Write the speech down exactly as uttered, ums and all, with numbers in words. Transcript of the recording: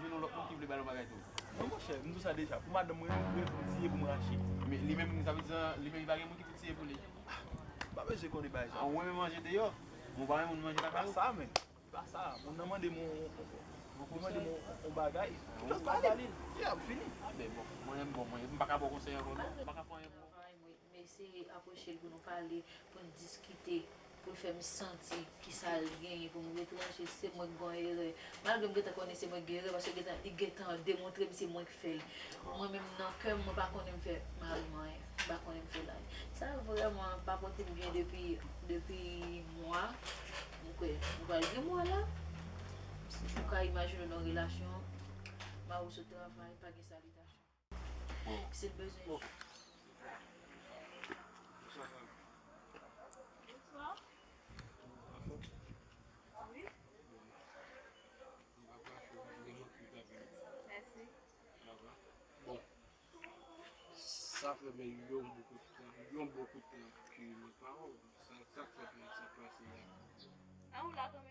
Jwenn yon lòt moun ki vle ba l yon bagay tou. Non, monchè, m di w sa deja. Pou madanm mwen, mwen pou m tiye pou m rache. Men li menm, sa vle di, li menm, li pa gen moun ki pou tiye pou li. M pa bezwen konnen bagay sa. An, mwen menm manje deyò. Mwen pa renmen moun manje lakay ou. Pa sa, men. Pa sa. Moun nan mande m yon, li mande m yon, yon bagay. Just pale. Yeah, m fini. Ah, ben, bon, mwen menm, bon, mwen, m pa ka ba w konsèy ankò, non. M pa ka fè anyen pou ou. Travay, mwen, m eseye apwoche l pou nou pale, pou n diskite, pou l fè m santi kisa l genyen pou m ret ranche, se mwen k gen erè. Malgre m gentan konnen se mwen k gen erè, paske gentan, li gentan demontre m se mwen k fè l. Mwen menm nan kè m, mwen pa konnen m fè mari m anyen. M pa konnen m fè l anyen. Sa vrèman pa pote m byen depi, depi mwa. M kwè, m pral gen mwa la. Si ou ka imajine w nan relasyon, mari w sot travay, pa gen salitasyon. Si l bezwen. Bonswa. Anfòm? Wi. Bon. M pa kache w, m gen moun ki ta vin. Mèsi. Bon. Sa fè men yon bon kout tan, yon bon kout tan ke mwen pa wè w. Sa, sa k fè sa pase la. An, ou la kanmenm?